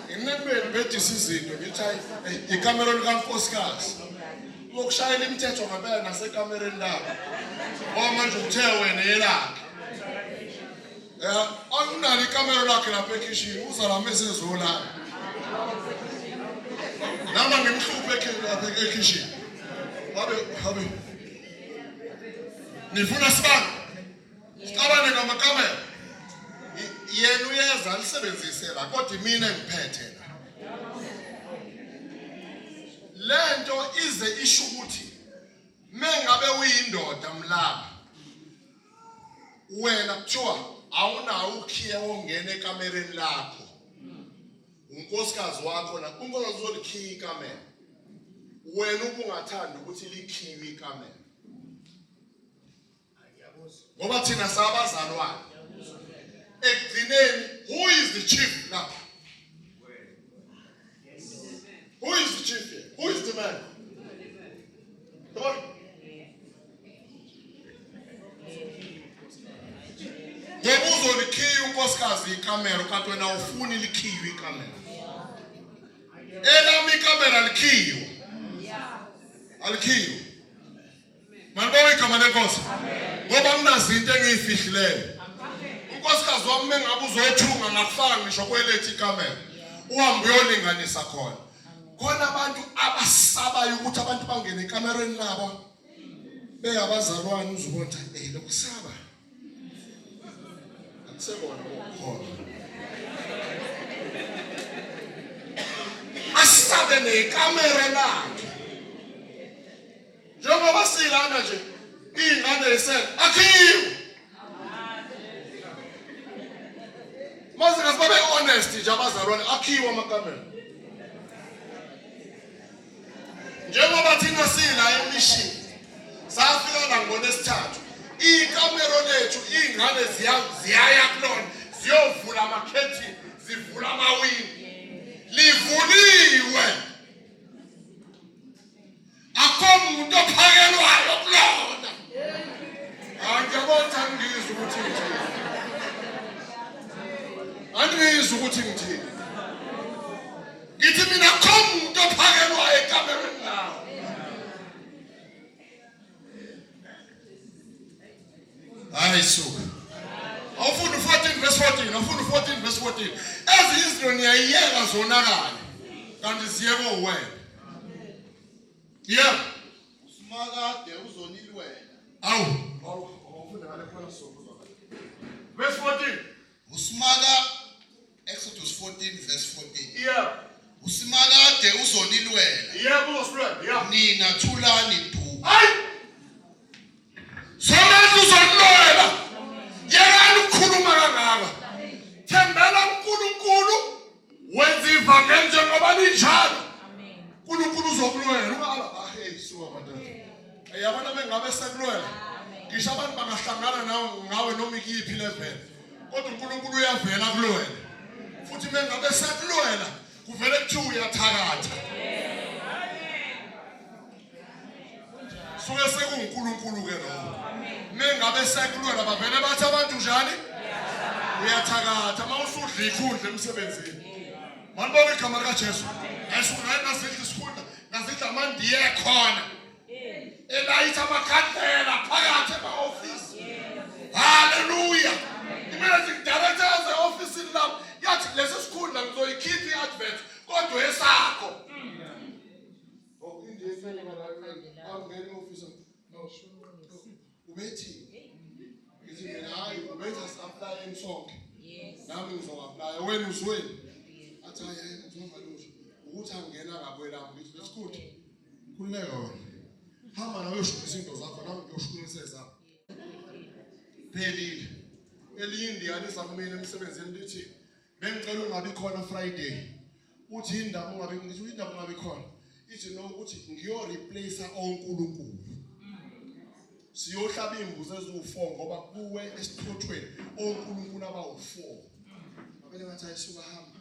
Nginebeni bedisa izinto ngithi hayi ikamero likankosikazi. Uyokushayela imithetho ngempela nasekamereni lakho. Ngoba manje uthe wena elakhe. Akunalo ikamero lakhe lapha ekhishini, uza la mesezolala. Noma ngimhluphe lapha ekhishini. Habe habe. Nifuna sibani? Sicabane ngamakamera. Yena uyeza alisebenzise la kodwa imina engiphethe la. Lento ize isho ukuthi mengabe uyindoda mlaba wena kuthiwa awunawo ukhiye wongena ekamereni lakho. Unkosikazi wakho na unkosikazi uzolikhiya ikamera. Wena ubungathanda ukuthi likhiwe ikamera. Ngoba thina sabazalwane. Ekugcineni who is the chief now? Who is the chief here? Who is the man? Come on. Ngoba uzolikhiya unkosikazi ikamero kanti wena awufuni likhiywe ikamero. Elami ikamera likhiyiwe. Alikhiyiwe. Malibonge igama lenkosi. Ngoba kunazinto engiyifihlileyo. Unkosikazi wami mengabe uzothunga ngakufaka ngisho kwelethu ikamera. Uhambe uyolinganisa khona. Khona abantu abasabayo ukuthi abantu bangene ekamereni labo. Bengabazalwane uzubona ukuthi eh lokusaba. Akusekona ukukhona. Asabe nekamera lakhe. Njengoba silana nje iy'ngane yisele akhiwe. Mase ngathi babe honest nje abazalwane akhiwe amakamera. Njengoba thina sila emishini safika la ngolwesithathu ikamero lethu iy'ngane ziyaya kulona ziyovula amakhethini zivula amawindi livuliwe akho muntu ophakelwayo kulona. Hayi ngiyabona angizwa ukuthi ngithini, angizwa ukuthi ngithini. Ngithi mina akho muntu ophakelwayo ekamereni lawo. Hayi suka. Awufunda 14 verse 14, awufunda 14 verse 14. Ezinye izinto niyayiyeka zonakala. Kanti ziyeke wena. Yeah. Usimakade uzonilwela. Awu, awufunda ngale khona sokuzwa. Verse 14. Usimaka Exodus 14 verse 14. Yeah. Usimakade uzonilwela. Yeah, uzosilwela. Yeah. Nina thulani du. Hayi. Somandla uzonilwela. Yekani ukukhuluma kangaka. Thembela kuNkulunkulu wenza ivangeli njengoba linjalo. uNkulunkulu uzokulwela. Ungala hey suka madodana. Yabona bengabe sekulwela. Ngisho abantu bangahlangana nawe ngawe noma ikuyiphi level. Kodwa uNkulunkulu uyavela kulwela. Futhi mengabe sekulwela kuvele kuthiwa uyathakatha. Suke sekuNkulunkulu ke lokho. Mengabe sekulwela bavele bathi abantu njani? Uyathakatha mawusudla ikhundla emsebenzini. Malibonge igama likaJesu. Ngasuka ngaye ngazidla isikhundla, ngazidla amandiye khona. Elayitha amakhandlela phakathi ema-ofisi. Haleluya. I-managing director yase-ofisini lami yathi lesi sikhundla ngizoyikhipha i-advert kodwa esakho. Oh, angena e-ofisi. No. Ubethi. Ngithi mina hayi ubethi asi-applyeni sonke. Nami ngizo-applya wena uzweni. Athi hayi hayi ngizonga lutho. Ukuthi angena ngakwelami ngithi that's good. Khululeka wena. Hamba nawe uyoshukisa into zakho nami ngiyoshukisa ezami. Phelile. Elinye indiya liza kumina emsebenzini lithi bengicela ungabi khona Friday. Uthi indaba ungabi ngithi indaba ungabi khona. Ithi no ukuthi ngiyo replace onkulunkulu. Siyohlaba imbuzi eziwu4 ngoba kuwe esithothweni onkulunkulu abawu4. Babele ngathi ayisuka hamba.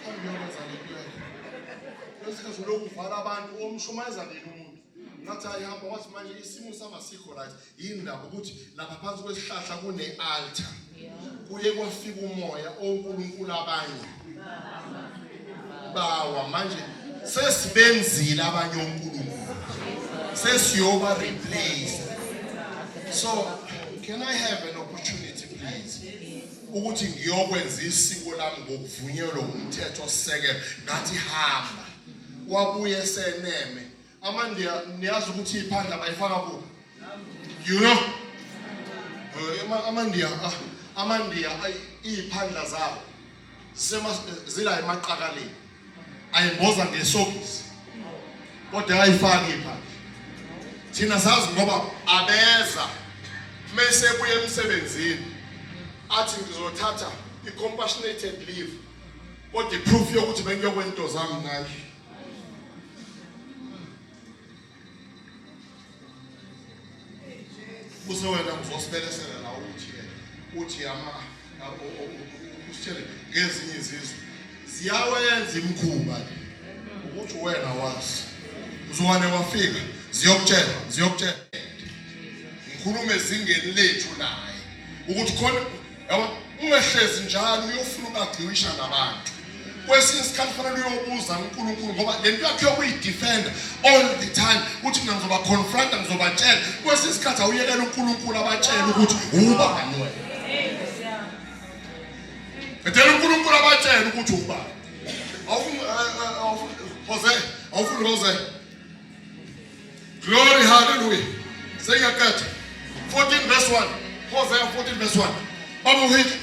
Hamba uyokwenza lento yakho. Lesikhathi lokhu uvala abantu omshumayeza nini umuntu. Ngathi ayihamba wathi manje isimo samasikho right. Yindaba ukuthi lapha phansi kwesihlahla kune altar. Kuye kwafika umoya onkulunkulu abanye. Bawa manje sesibenzile abanye onkulunkulu. Sesiyoba replace. So can I have an opportunity please? Ukuthi ngiyokwenza isiko lami ngokuvunyelwa umthetho sisekelo. Ngathi hamba. Wabuye seneme. Amandiya niyazi ukuthi iphandla bayifaka kuphi? You know? Amandiya amandiya Iy'phandla zabo zila emaqakaleni, ayimboza ngesokisi kodwa ayifaki iy'phandla. Thina sazi ngoba abeza mese kuye emsebenzini athi ngizothatha i-compassionated leave, kodwa i-proof yokuthi bengiyokwenza into zami naye. Use wena ngizosibelesela la uthi uthi ama usitshele ngezinye izizwe ziyawenza imikhuba ukuthi wena wazi uzwane wafika ziyokutshela ziyokutshela. Ngikhuluma ezingeni lethu naye ukuthi khona yabo ungehlezi njalo uyofuna ukagciwisha nabantu. Kwesinye isikhathi kufanele uyobuza uNkulunkulu ngoba le nto yakhe yokuyidefenda all the time uthi mina ngizoba confronta ngizobatshela. Kwesinye isikhathi awuyekela uNkulunkulu abatshele ukuthi ubani wena. Edela uNkulunkulu abatshele ukuthi ubani. Awufuni Jose, awufuni Jose. Glory, hallelujah. Sengiyaqeda. 14 verse 1. Hosea 14 verse 1. Baba uHitler.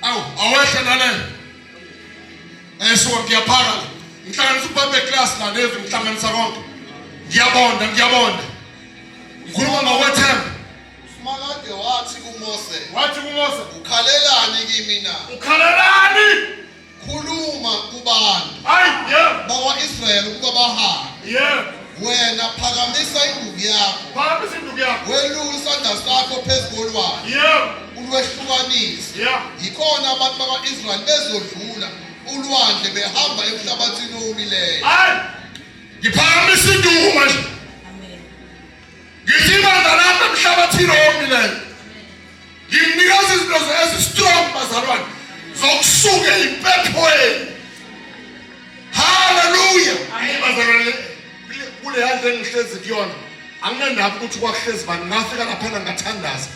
Awu, awehle nale. Esuka ngiyaphaka. Ngihlanganisa ubaba class la lezi ngihlanganisa konke. Ngiyabonda, ngiyabonda. Ngikhuluma ngokwethemba. Simakade wathi kuMose, Wathi kuMose, ukhalelani kimi na? Ukhalelani? Khuluma kubantu Hayi, yebo. bakwa-Israyeli ukuba bahambe. Yebo. Wena phakamisa induku yakho, Phakamisa induku yakho. welule isandla sakho phezu kolwandle, Yebo. ulwehlukanise. Yeah. Yikhona abantu bakwa-Israyeli bezodlula ulwandle behamba emhlabathini owomileyo. Hayi. Ngiphakamisa induku manje. Ngithi ibandla lami emhlabathini owomileyo. Nginikeza izinto ezi-strong bazalwane zokusuka impephweni. Hallelujah. Hayi bazalwane, kule yandla engihlezi kuyona anginandaba ukuthi kwakuhlezi bani. Ngafika laphana ngathandaza,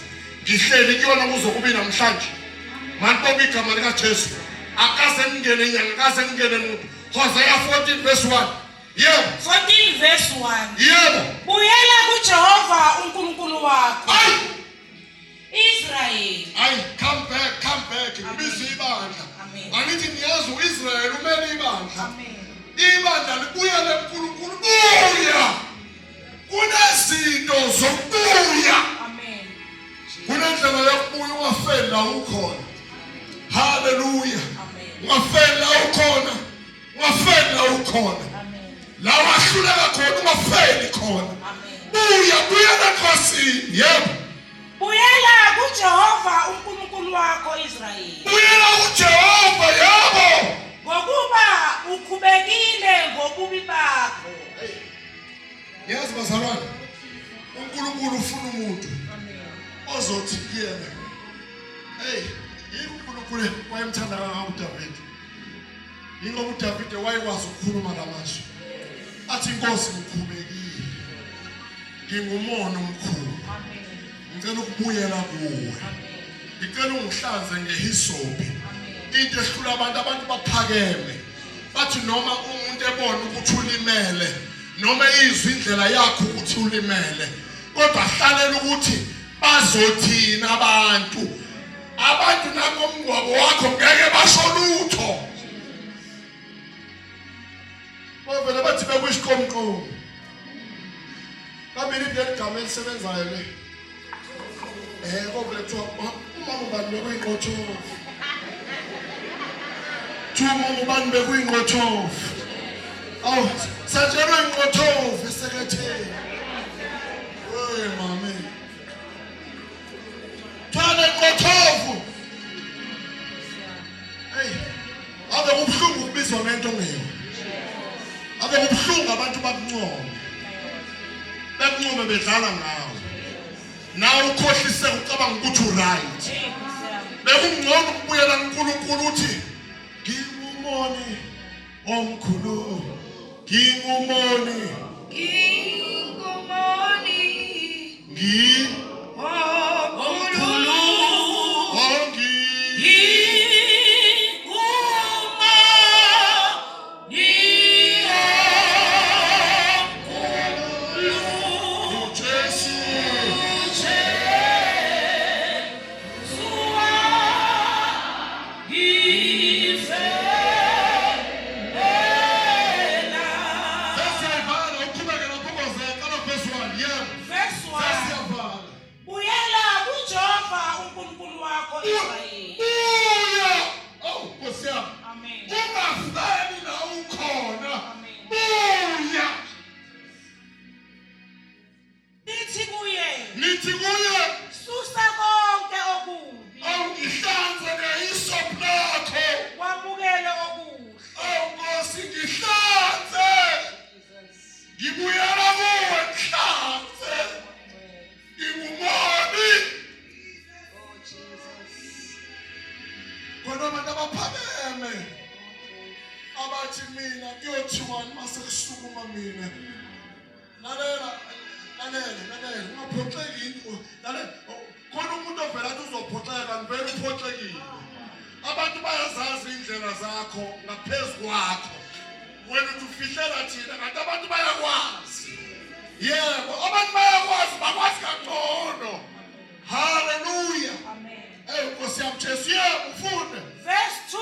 ngihleli kuyona kuze kube namhlanje. Malibonge igama likaJesu. Akaze ngingene inyanga, akaze ngingene muntu. Hosea 14 verse 1. Yebo. 14 verse 1. Yebo. Buyela kuJehova uNkulunkulu wakho. Ayi. Israel. Ayi, come back, come back. Ngibiza ibandla. Amen. Angithi niyazi uIsrael umele ibandla. Amen. Ibandla libuyele kuNkulunkulu. Buya. Kunezinto zokubuya. Amen. Kunendlela yokubuya ungafeli la ukhona. Hallelujah. Amen. Ungafeli la ukhona. Ungafeli la ukhona. Amen. La wahluleka khona ungafeli khona. Amen. Buya, buya eNkosini. Yebo. Buyela kuJehova uNkulunkulu wakho Israel. Buyela kuJehova, yebo. Ngokuba ukhubekile ngobubi bakho. Yazi bazalwane, uNkulunkulu ufuna umuntu ozothi kuyena, hey, yini uNkulunkulu wayemthanda kangaka uDavide? Yingoba uDavide wayekwazi ukukhuluma lamazwi. Athi inkosi ngikhubekile. Ngingumona omkhulu. Ngicela ukubuyela kuwe. Ngicela ungihlanze ngehisopi. Into ehlula abantu, abantu baphakeme. Bathi noma umuntu ebona ukuthi ulimele, noma izwi indlela yakho ukuthi ulimele, kodwa hlalela ukuthi bazothina abantu. Abantu nangomngcwabo wakho ngeke basho lutho. Bavele bathi bekuyisiqomqomo. Kabili leli gama elisebenzayo le. Kovele kuthiwa umama ubani bekuyinqothovu. Kuthiwa umama ubani bekuyinqothovu. Awu, satshelwa inqothovu eseketheni. Hey mame. Thwala inqothovu. Hey, ave kubuhlungu ukubizwa ngento ongeyona. Ave kubuhlungu abantu bakuncome. Bekuncome bedlala ngawe. Nawe ukhohlise ucabanga ukuthi uright. Bekungcono ukubuyela kuNkulunkulu uthi ngingumoni omkhulu, ngingumoni, Ngingumoni ngi omkhulu. ongi Ngingumoni omkhulu. uJesu. Jesu wami. Nithi kuye, Susa konke okubi, awu ngihlanze ngehisophi lakho. wamukele okuhle. Awu Nkosi, ngihlanze. Ngibuyela kuwe, ngihlanze. Ngingumoni. Oh Jesus. Khona abantu abaphakeme abathi mina kuyothiwani mase kusukuma mina. Lalela, lalela, lalela, ungaphoxeki into. Lalela, khona umuntu ovela athi uzophoxeka kanti vele uphoxekile. Abantu bayazazi indlela zakho ngaphezu kwakho. Wena uthi ufihlela thina kanti abantu bayakwazi. Yebo, abantu bayakwazi, bakwazi kangcono. Hallelujah. Amen. Hey Nkosi yami Jesu, yebo ufunde. Verse 2.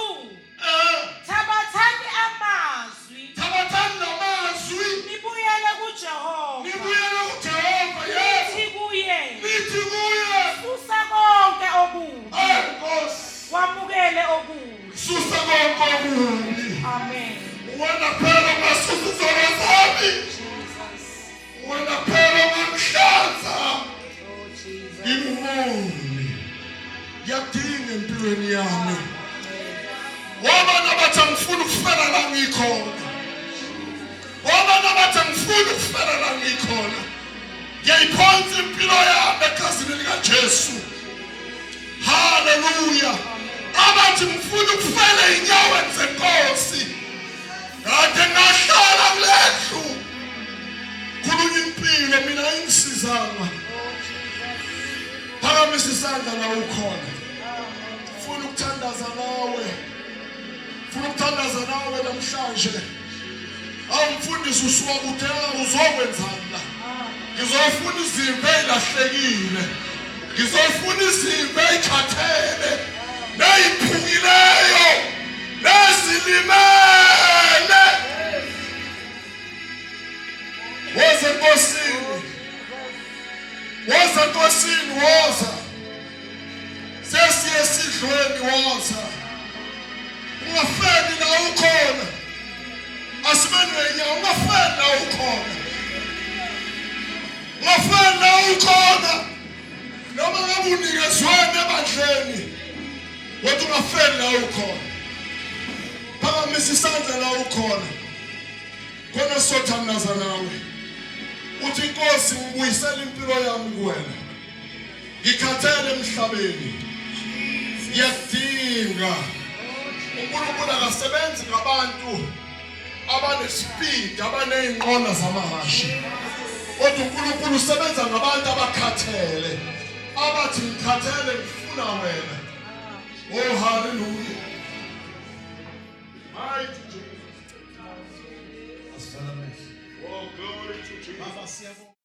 Thabathani amazwi, Thabathani namazwi, nibuyele kuJehova. nibuyele kuJehova, yebo. Nithi kuye, Nithi kuye, susa konke okubi, hey Nkosi, wamukele okuhle. susa konke okubi. Amen. Wena phela ungasusa izono zami. Jesus. Wena phela ungangihlanza. Oh Jesus. Ngingumoni. Ngiyakudinga empilweni yami. Wabana bathi angifuni ukufela la ngikhona. Wabana bathi angifuni ukufela la ngikhona. Ngiyayiphonsa impilo yami egazini likaJesu. Hallelujah. Abathi ngifuna ukufela ey'nyaweni zenkosi. Kade ngahlala kule ndlu. Khulunywa impilo mina ayingisizanga. Phakamisa isandla la ukhona. Funa ukuthandaza nawe. Funa ukuthandaza nawe namhlanje. Awu mfundisi usuka kude, uzokwenzani la? Ngizofuna izimvu ey'lahlekile. Ngizofuna izimvu ey'khathele ney'phukileyo nezilimele. Woza enkosini. Woza enkosini, woza. Sesiye esidlweni, woza. Ungafeli la ukhona. Asibeni ngenyawo, ungafeli la ukhona. Ungafeli la ukhona. Noma ngabe unikezweni ebandleni, kodwa ungafeli la ukhona. Phakamisa isandla la ukhona. Khona sothandaza nawe. Uthi Nkosi, ngibuyisela impilo yami kuwena. Ngikhathele emhlabeni. Ngiyakudinga. uNkulunkulu akasebenzi ngabantu abanespeed, abaney'nqola zamahhashi. Kodwa uNkulunkulu usebenza ngabantu abakhathele. Abathi ngikhathele, ngifuna wena. Oh hallelujah. Mighty Jesus. Asivale amehlo. Oh glory to Jesus. Baba, siyabonga.